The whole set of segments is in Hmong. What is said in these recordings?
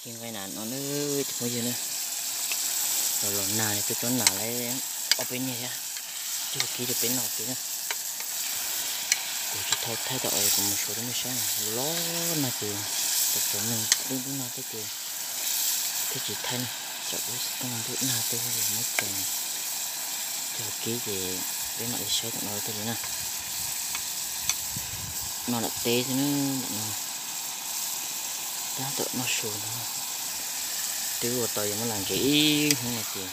Nqaij nas no na, cov phooj ywg na, los los nag tuaj tsob nas lawm ob peb niag thiab, cog kiag rau peb noj kiag na. Kuv tsis thaij thaij tau es kuv mus suav rau nej saib na, los nag ces txom txom nyem, dub dub nag thiab ces thiaj tsis thaij na. Tsam kuv xov tooj dub nag tej muab tso cog kiag ces peb mam li saib tom no thiaj li na. Noj lam teb xwb na, lam no tab tom noj su no. Twb ua tau yuav muab lam ntses ib hnub no ces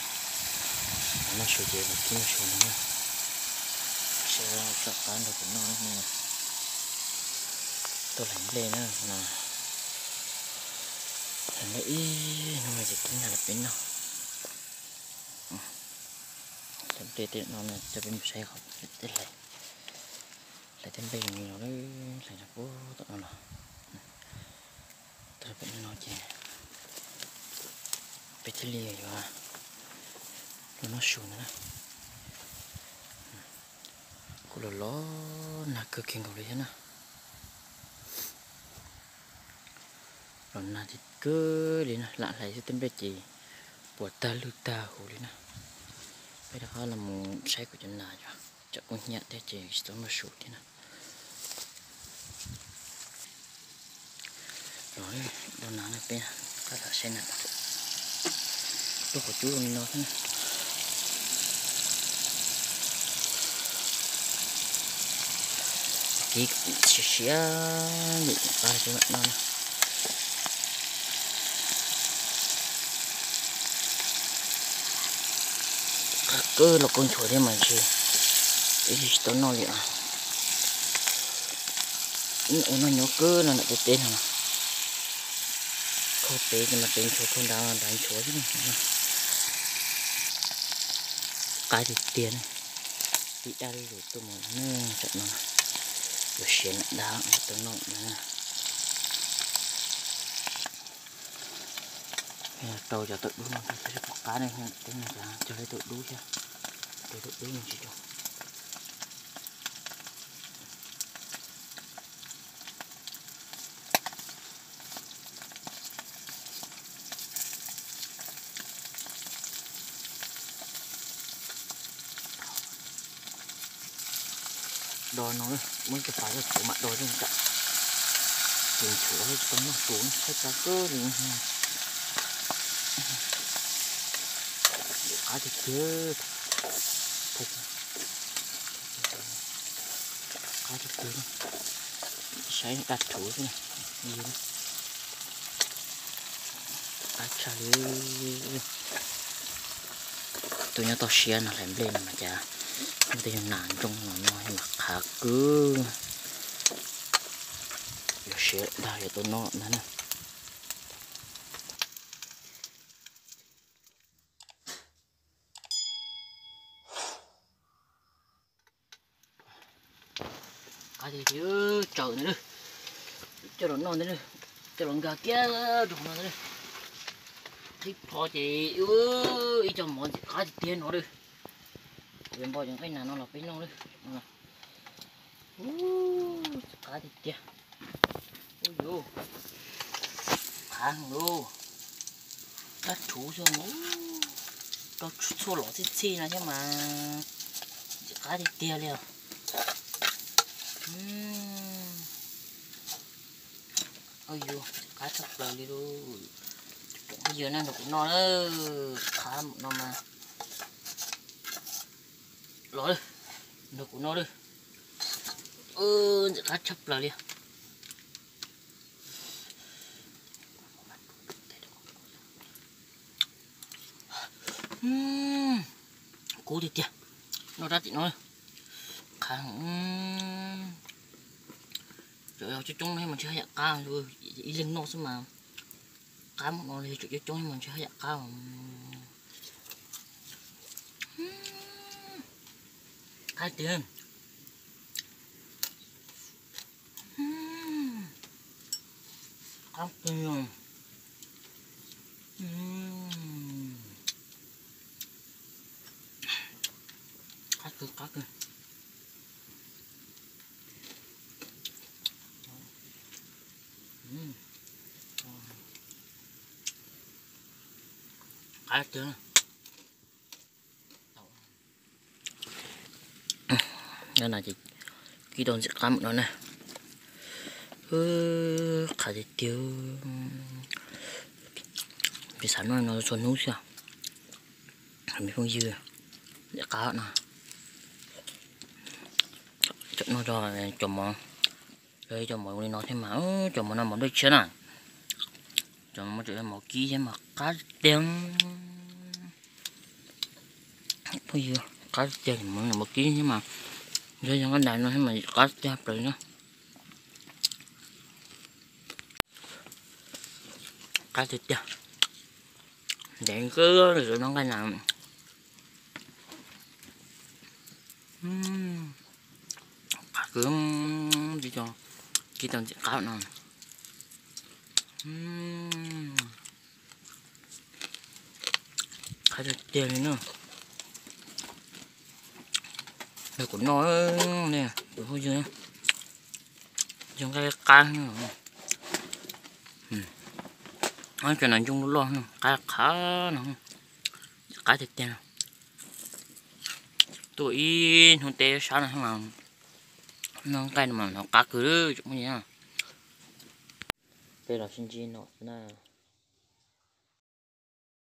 noj su ces los kib noj su no na. Saib tso qab nrog kuv noj, tuaj hlais nplej na, hlais nplej ib hnub no ces kib nag los peb noj. Hlais nplej tej no coj peb mus saib qhov tej hlais, hlais tej nplej no, hlais rau puag tom no los. Tau pem no ces peb thiaj li yuav los noj su ntawd na. Kuj los los nag kawg kiag nkaus li thiab na. Los nag tiag kawg li na, lam hlais xwb tej nplej ces puas tag lwj tag huv li na. Peb rov qab los mus saib kuv cov nas, tsam kuv hnyiab thiab ces tsis tau noj su thiab na. Los, los nas no peb qab lam saib nas, tuaj qhov cub zoo li no xwb na. Kib siav siav lim qab peb mam noj na. Qab kawg los kua nchuav thiab mas ntshe ib tsis tau noj li os. Ua noj nyuaj kawg no ntawm tej teb no. Khau pem ces mas pem nchuav, khau nrad nrad nchuav xwb. Qab tiag tiag na. Tib daj lub zos tuaj mus na, tsam no yuav siav nam dab tau noj na. Rau cov tawm dub no thiab, qab ne, cog li tawm dub thiab, rau tawm dub no tsis zoo. Do no, muab cov pas cov txhuv mam do thiab tsam ces nchuav tsis tau noj su, thaij tsa kawg li. Qab tiag tiag. Qab tiag tiag. Saib daj rhuv xwb. Qab tshaj li. Tus nyob toj siab no hlais nplej no mas cas muaj tej yog nas ntsooj no no mas qhav kawg. Yuav siav dag yuav tau noj ntag na. Qab tiag tiag, tsaws ntawd lawm, coj los noj ntawd lawm, coj los nkag kiag rau hauv no ntawd lawm. Qhib plho ces ib co mov ntxim qab tiag tiag no lawm. Kuv yuav npog cov nqaij nas no los peb noj lawm. Ntxim qab tiag tiag. Ub yuv, qab heev lauj. Dab rhuv xwb, rau txhua lom txhij txhij no thiab mas ntxim qab tiag tiag li os. Ub yuv, ntxim qab tshaj plaws li lauj. Phooj ywg na, nrog kuv noj na, qab no mas. Los lawm, nrog kuv noj lawm. Ntxim qab tshaj plaws li. Kub tiag tiag. Noj rab tim no. Qab, cov coob coob no mas ntshe haj yam qab, ib leeg noj xwb mas. Qab mus no cov coob coob mas ntshe haj yam qab. Qab tiag. Qab kawg. Qab kawg, qab kawg. qab tiag. Ces kib tau ntxim qab mus no na. Qab tiag tiag. Peb xav noj no txhua hnub xwb. Me phooj ywg, ntxim qab no. Noj cov mov, cov mov li no thiab mas, cov mov no mov nplej tshiab na. Cov mov tseem mov kib thiab mas qab tiag. Phooj ywg, qab tiag, mov kib thiab mas, yog yog nqaij ntais no thiab mas qab tiag plaws na. Qab tiag tiag. Ntev kawg, noj nqaij na. Qab kawg, kib tau ntxim qab no. Qab tiag tiag li na. Yog kuv noj ne, kuv phooj ywg, yog nqaij qab. Cov no ncoo loj loj, qab qab no, qab tiag tiag. Tuaj ib hnub teb sab no mas noj nqaij no mas hnov qab kawg li. Peb los sib ntsib no na.